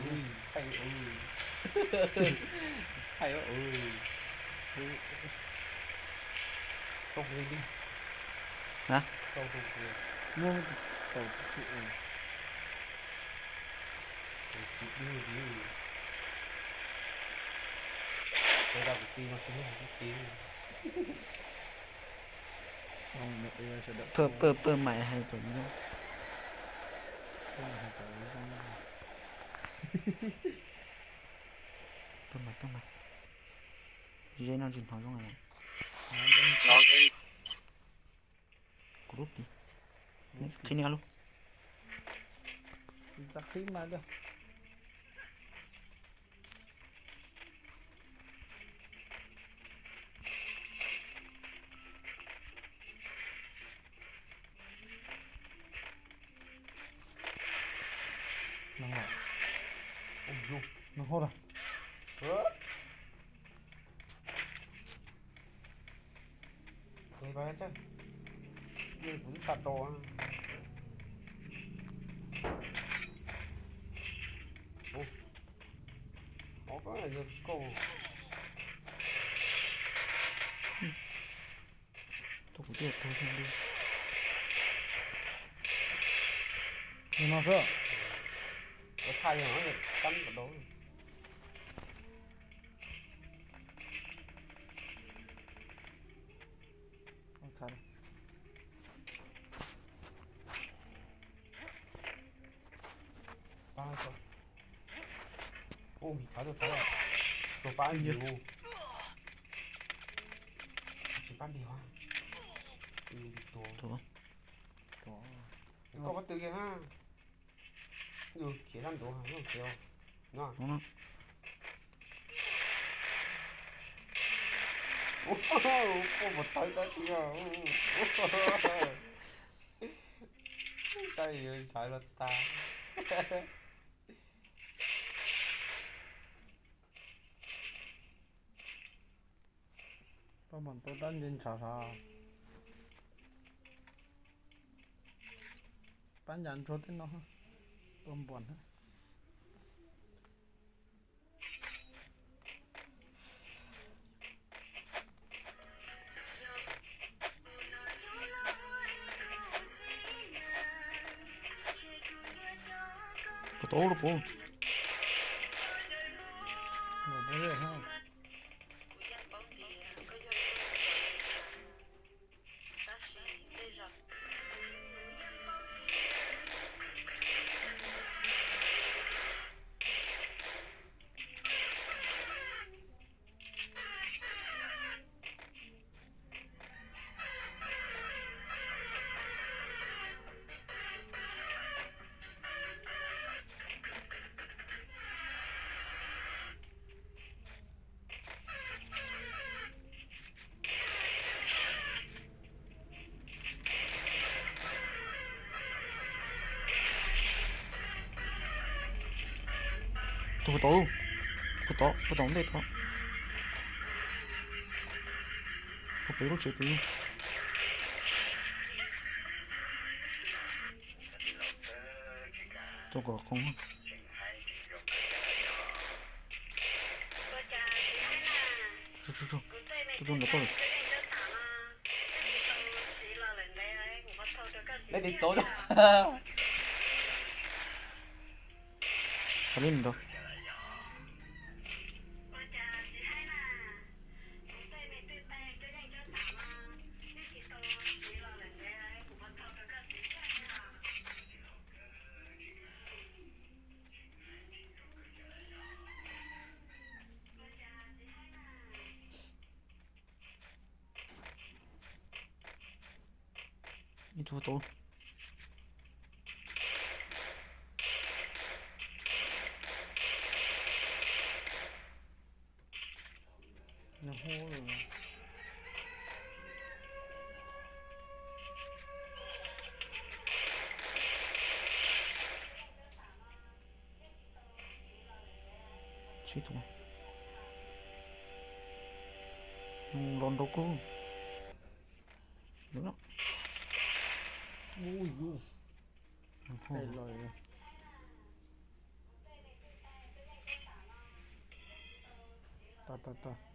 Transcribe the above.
Thaij, thaij, tau li, tau li, tau li, tsis dwb li, tau li, tsis dwb li. Pawg pawg pawg mais hais kom zoo. Pawg mais pawg mais. Ze no tsis hnov zoo. Kuv lub pi. Qhib ni lub. Nws hauj lwm. Kuv twb xa rau. Ov, koj yog kauj. Tus kuv twb tuag xwb. Tus no xwb. Ua thaj yog no tab tom dau. Ua, tsis thov, tsis thov, tus pab ntsws, tsis pab npig hov. Tus, koj pob tw kiag na. Yus khiav sab ntuav, yus khiav no. Ua, ua puas tawv tab sis. Tab sis ntshav los tag. Pab mam tau tab nce ntshav sav. Pab ncav ntsuag tej no, tua npuas na. Puas tau lub puv? Tus puas tau, puas tau, puas tau ntej tau. Puas pem lub tsev pem. Tus kom qhov. Tus tus ntawd tuaj lawm. Leej twg tuaj? Sab li nrad. Ib tug tau. Sib tus los nrau kub. Ui, ui. Los. Tau, tau, tau.